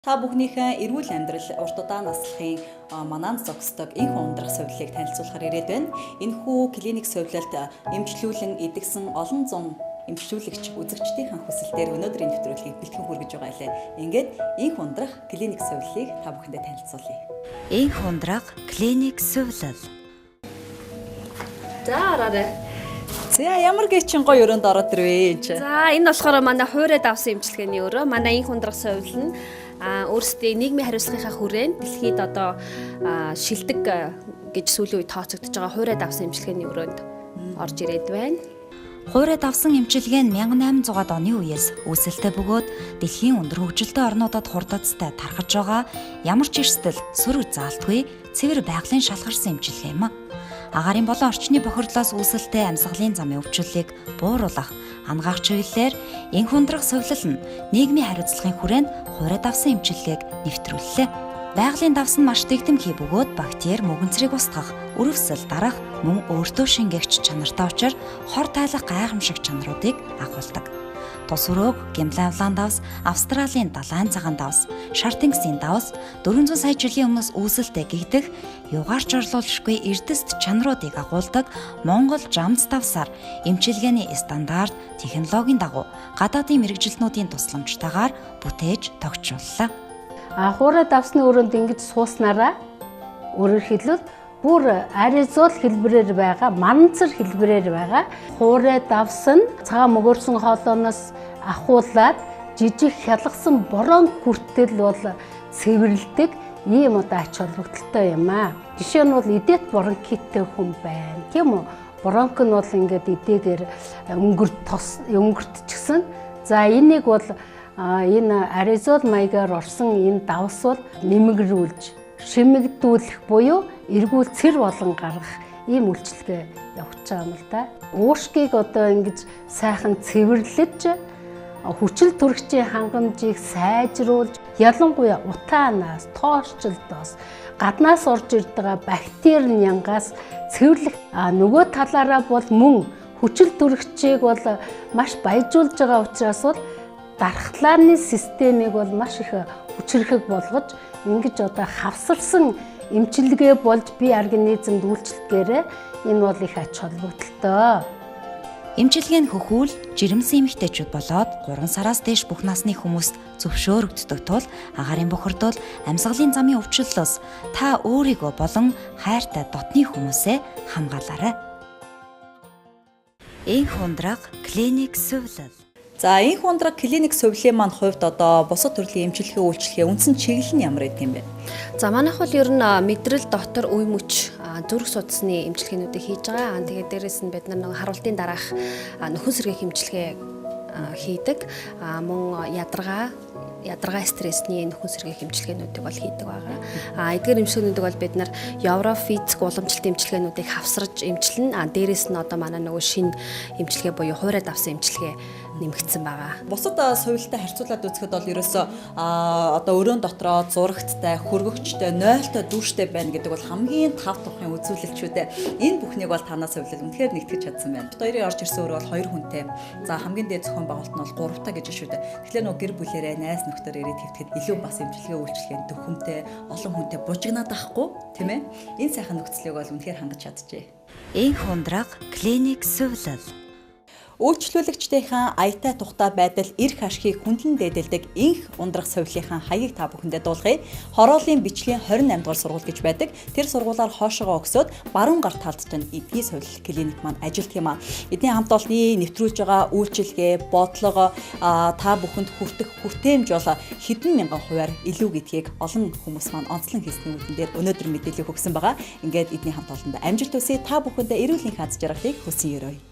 Та бүхнийхээ эрүүл амьдрал урт удаан наслахын манаанд зогсдог энх ундрах сувиллыг танилцуулахар ирээд байна. Энэхүү клиник сувилалд эмчлүүлэн эдгэсэн олон зуун эмчлүүлэгч үзэгчдийн хүсэлтээр өнөөдрийн нэвтрүүлгийг бэлтгэн хүргэж байгаа илээ. Ингээд энх ундрах клиник сувиллыг та бүхэндээ танилцуулъя. Энх ундрах клиник сувилал. За араарай. За ямар гээчин гоё өрөөнд ороод ирвэ энэ. За энэ болохоор манай хуурайд авсан эмчилгээний өрөө. Манай энх ундрах сувилал нь өөрсдийн нийгмийн хариуцлагынхаа хүрээнд дэлхийд одоо шилдэг гэж сүүлийн үед тооцогдож байгаа хуурайд авсан эмчилгээний өрөөнд орж ирээд байна. Хуурайд авсан эмчилгээ нь 1800-аад оны үеэс үүсэлтэй бөгөөд дэлхийн өндөр хөгжилтэй орнуудад хурдацтай тархаж байгаа ямар ч эрсдэл сөрөг заалтгүй цэвэр байгалийн шалгарсан эмчилгээ юм. Агаарын болон орчны бохирдлоос үүсэлтэй амьсгалын замын өвчлөлийг бууруулах, анагаах чиглэлээр энх ундрах сувилал нь нийгмийн хариуцлагын хүрээнд хуурайд авсан эмчилгээг нэвтрүүллээ. Байгалийн давс нь маш дэгдэмхий бөгөөд бактери мөгөнцрийг устгах, өрөвсөл дарах, мөн өөртөө шингээгч чанартай учир хор тайлах гайхамшиг чанаруудыг агуулдаг. Тус өрөөг Гималайвлан давс, Австралийн далайн цагаан давс, Шар тэнгисийн давс 400 сая жилийн өмнөөс үүсэлтэй гэгдэх югаарч орлуулшгүй эрдэст чанаруудыг агуулдаг Монгол жамц давсаар эмчилгээний стандарт технологийн дагуу гадаадын мэргэжилтнүүдийн тусламжтайгаар бүтээж тогтжууллаа. А хуурай давсны өрөөнд ингэж сууснараа өөрөөр хэлбэл бүр аэрозол хэлбэрээр байгаа, манцар хэлбэрээр байгаа хуурай давс нь цагаан мөгөөрсөн хоолооноос ахуулаад жижиг хялгасан бронх хүртэл бол цэвэрлдэг ийм одоо ач холбогдолтой юм аа. Жишээ нь бол эдэт бронхиттэй хүн байна, тийм үү? Бронх нь бол ингээд эдээгээр өнгөрт тос өнгөртчихсэн. За энийг бол энэ аэрозол маягаар орсон энэ давс бол нэмэгрүүлж, шимэгдүүлэх буюу эргүүл цэр болон гаргах ийм үйлчилгээ явуулж байгаа юм л да. Уушгийг одоо ингэж сайхан цэвэрлэж хүчил төрөгчийн хангамжийг сайжруулж ялангуяа утаанаас, тоорчлолдоос, гаднаас орж ирдэг бактери нянгаас цэвэрлэх нөгөө талаараа бол мөн хүчил төрөгчийг бол маш баяжуулж байгаа учраас бол дархлааны системийг бол маш их хүчрхэг болгож ингэж одоо хавсарсан эмчилгээ болж бие организмд үйлчлэхгээрээ энэ бол их ач холбогдолтой. Эмчилгээ нь хөхүүл, жирэмсэн эмэгтэйчүүд болоод 3 сараас дээш бүх насны хүмүүст зөвшөөрөгддөг тул агаарын бохирдол, амьсгалын замын өвчлөлөөс та өөрийгөө болон хайртай дотны хүмүүсээ хамгаалаарай. Энх ундрах клиник сувилал. За энх ундрах клиник сувилын маань хувьд одоо бусад төрлийн эмчилгээ үйлчилгээ үндсэн чиглэл нь ямар байдаг юм бэ? За манайх бол ер нь мэдрэл дотор үе мөч зүрх судасны эмчилгээнүүдийг хийж байгаа. Тэгээд дээрэс нь бид нар нэг харуултын дараах нөхөн сэргээх эмчилгээ хийдэг. Мөн ядаргаа стрессний нөхөн сэргээх эмчилгээнүүдийг бол хийдэг байгаа. Эдгээр эмчилгээнүүдийг бол бид нар евро физик уламжлалт эмчилгээнүүдийг хавсарж эмчилнэ. Дээрэс нь одоо манай нөгөө шинэ эмчилгээ буюу хуурайд авсан эмчилгээ нэмэгдсэн байгаа. Бусад сувилтай харьцуулаад үзэхэд бол ерөөсөө одоо өрөөн дотроо зурагттай, хөргөгчтэй, нойлтой, дүүштэй байна гэдэг бол хамгийн тав тухын үзүүлэлчүүд. Энэ бүхнийг бол танаас сувилал үнэхээр нэгтгэж чадсан байна. Бид хоёрын орж ирсэн өрөө бол 2 хүнтэй. За хамгийн дээд зохион байгуулалт нь бол 3 та гэж шүү дээ. Тэгэхээр нөгөө гэр бүлээрээ найз нөхдөр ирээд хэвтэхэд илүү бас эмчилгээ үйлчилгээнд төхөмтэй, олон хүнтэй бужигнаад ахгүй, тийм ээ. Энэ сайхан нөхцөлийг бол үнэхээр хангаж чаджээ. Энх ундрах клиник сувилал. Үйлчлүүлэгчдийнхээ аятай тухтай байдал эрх ашигыг хүндлэн дээдэлдэг энх ундрах сувилынхаа хаягийг та бүхэндээ дуулгая. Хорооллын бичлэгийн 28 дугаар сургууль гэж байдаг. Тэр сургуулаар хоошоогоо өгсөөд баруун гар талд чинь эдний сувилал клиник маань ажилладаг юм аа. Эдний хамт олонны нэвтрүүлж байгаа үйлчилгээ, бодлого та бүхэнд хүртэх хүртээмж бол хэдэн мянган хувиар илүү гэдгийг олон хүмүүс маань онцлон хийсний үдэн дээр өнөөдөр мэдээлэл өгсөн байгаа. Ингээд эдний хамт олонд амжилт хүсье. Та бүхэндээ эрүүл энх аз жаргалыг хүсэн өрөөе.